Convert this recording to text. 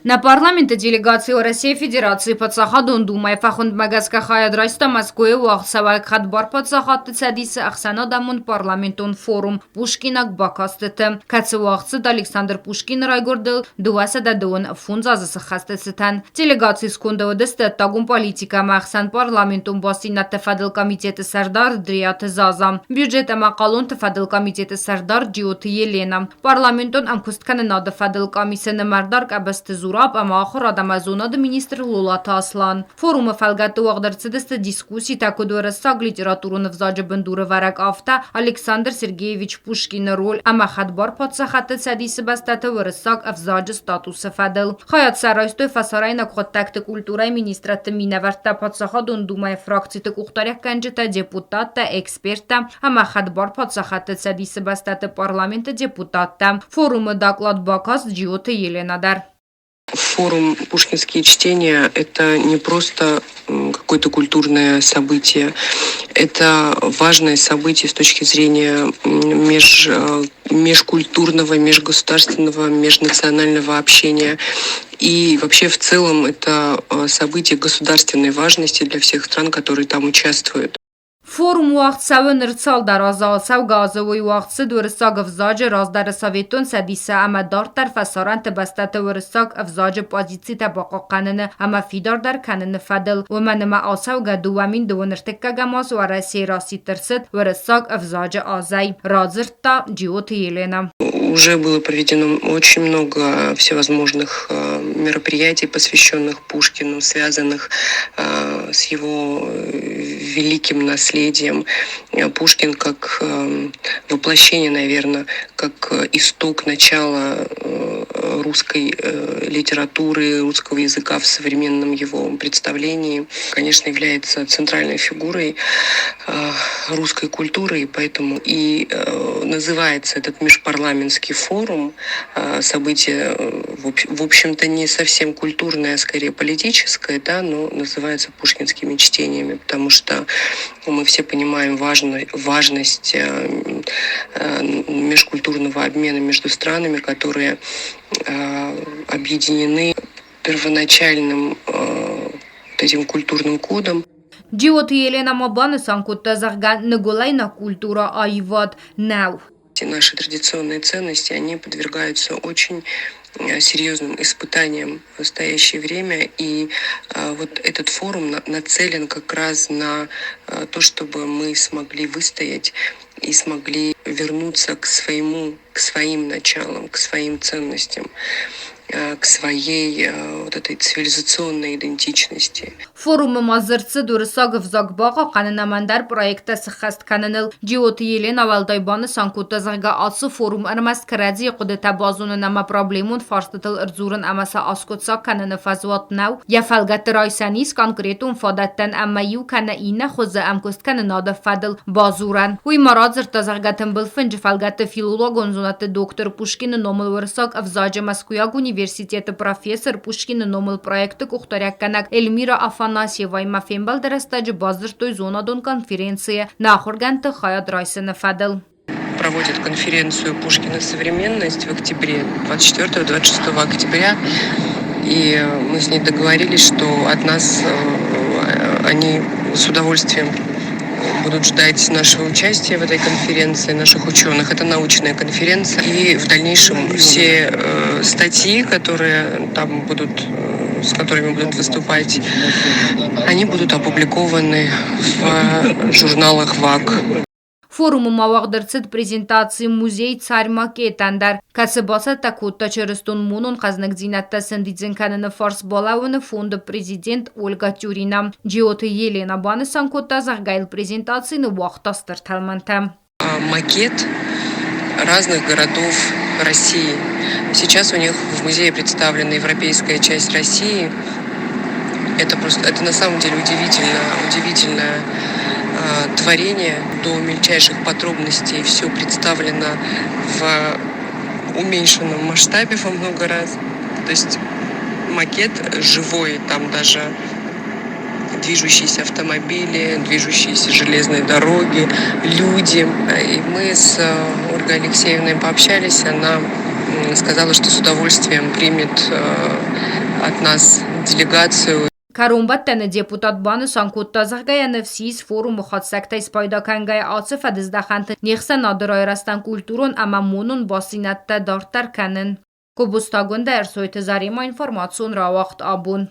Нӕ парламенты делегаци Уӕрӕсейы Федерацийы Паддзахадон Думӕйы фӕхуындмӕ гӕсгӕ хайад райста Мӕскуыйы уагъдцӕуӕг Хӕдбар паддзахадты Цӕдисы ӕхсӕнадӕмон парламентон форум «Пушкинаг бакастыты», кӕцы уагъд цыд Александр Пушкины райгуырдыл 225 азы сыххӕсты цытӕн. Делегацийы сконды уыдысты ӕддагон политикӕ ӕмӕ ӕхсӕнпарламентон бастдзинӕдты фӕдыл комитеты сӕрдар Дриаты Заза, бюджет ӕмӕ хъалонты фӕдыл комитеты сӕрдар Джиоты Елена, Парламентон ӕмкуысткӕнынады фӕдыл къамисы нымӕрдар Къӕбысты Зураб ӕмӕ ахуырад ӕмӕ зонады министр Лолаты Аслан. Форумы фӕлгӕтты уагъд ӕрцыдысты дискусситӕ куыд уырыссаг литературон ӕвзаджы бындурӕвӕрӕг, афтӕ Александр Сергеевич Пушкины роль ӕмӕ хӕдбар паддзахадты цӕдисы бӕстӕты уырыссаг ӕвзаджы статусы фӕдыл. Хайад сӕ райстой фӕсарӕйнаг хъуыддӕгты культурӕйы министрадты минӕвӕрттӕ, Паддзахадон Думӕйы фракциты къухдариуӕггӕнджытӕ, депутаттӕ, эксперттӕ ӕмӕ хӕдбар паддзахадты цӕдисы бӕстӕты парламенты депутаттӕ. Форумы доклад бакаст Джиоты Елена дӕр. Форум «Пушкинские чтения» — это не просто какое-то культурное событие. Это важное событие с точки зрения межкультурного, межгосударственного, межнационального общения. И вообще в целом это событие государственной важности для всех стран, которые там участвуют. Форум уагъд цӕуы ныр цалдӕр азы. Цӕугӕ азы уый уагъд цыд уырыссаг ӕвзаджы раздӕры Советон Цӕдисы ӕмӕ дарддӕр фӕсарӕнты бӕстӕты уырыссаг ӕвзаджы позицитӕ бахъахъхъӕныны ӕмӕ фидардӕр кӕныны фӕдыл. Уымӕн ӕмӕ ацӕугӕ 2002 ӕртыккӕгӕм аз Уӕрӕсейы расидт ӕрцыд уырыссаг ӕвзаджы азӕй, радзырдта Джиоты Елена. Уже было проведено очень много всевозможных мероприятий, посвященных Пушкину, связанных с его великим наследием. Пушкин как воплощение, наверное, как исток начала русской литературы, русского языка в современном его представлении, конечно, является центральной фигурой русской культуры, и поэтому и называется этот межпарламентский форум событие, в общем-то, не совсем культурное, а скорее политическое, да, но называется пушкинскими чтениями, потому что мы все понимаем важность межкультурного обмена между странами, которые объединены первоначальным вот этим культурным кодом. Джиоты Елена ма банысан кодта, зӕгъгӕ, ныгуылӕйнаг культурӕ аивад нӕу. Наши традиционные ценности, они подвергаются очень серьезным испытаниям в настоящее время. И вот этот форум нацелен как раз на то, чтобы мы смогли выстоять и смогли вернуться к своему, к своим началам, к своим ценностям, к своей вот этой цивилизационной идентичности. Форумы ма дзырд цыд уырыссаг ӕвзаг бахъахъхъӕнын ӕмӕ ӕндӕр проекттӕ сыххӕст кӕныныл. Джиоты Елена уӕлдай банысан кодта, зӕгъгӕ, ацы форум ӕрмӕст кӕрӕдзийы хъуыдытӕ базонын ӕмӕ проблемон фарстытыл ӕрдзурын ӕмӕ сӕ аскъуыддзаг кӕныны фӕзуат нӕу. Йӕ фӕлгӕтты райсӕн ис конкретон фадӕттӕн ӕмӕ иу кӕнӕ иннӕ хуызы ӕмкуысткӕнынады фӕдыл бадзурӕн. Уый ма радзырдта, зӕгъгӕ, тымбыл фынджы фӕлгӕтты филологон зонӕдты доктор Пушкины номыл уырыссаг ӕвзаджы Мӕскуыйаг университеты профессор Пушкины номыл проекты къухдариуӕггӕнӕг Эльмира Афанасьеваимӕ фембӕлды рӕстӕджы бадзырдтой зонадон конференцийы нӕ ахуыргӕндты хайад райсыны фӕдыл. Проводит конференцию «Пушкина современность» в октябре, 24-26 октября. И мы с ней договорились, что от нас они с удовольствием будут ждать нашего участия в этой конференции, наших ученых. Это научная конференция. И в дальнейшем все статьи, которые там будут, с которыми будут выступать, они будут опубликованы в журналах ВАК. Форумы ма уагъд ӕрцыд презентаци музей «Царь макетӕн» дӕр, кӕцы бацӕттӕ кодта чырыстон монон хъӕзныгдзинӕдтӕ сӕндидзын кӕныны фарс балӕууыны фонды президент Ольга Тюрина. Джиоты Елена банысан кодта, зӕгъгӕ йыл презентаци ныууагъта стыр тӕлмӕнтӕ. Макет разных городов России. Сейчас у них в музее представлена европейская часть России. Это просто, это на самом деле удивительно, удивительное творение до мельчайших подробностей. Все представлено в уменьшенном масштабе во много раз. То есть макет живой, там даже движущиеся автомобили, движущиеся железные дороги, люди. И мы с Ольгой Алексеевной пообщались, она Сказала, что с удовольствием примет от нас делегацию. Кӕронбӕттӕны депутат банысан кодта, зӕгъгӕ, йӕ ныфс ис, форумы хатдзӕгтӕй спайда кӕнгӕйӕ ацы фӕдыздӕхӕнты не хсӕнады райрӕзтӕн культурон ӕмӕ монон бастдзинӕдтӕ дарддӕр кӕнын. Кобустагонд Ӕрсойты Заремӕ информацион рауагъд абон.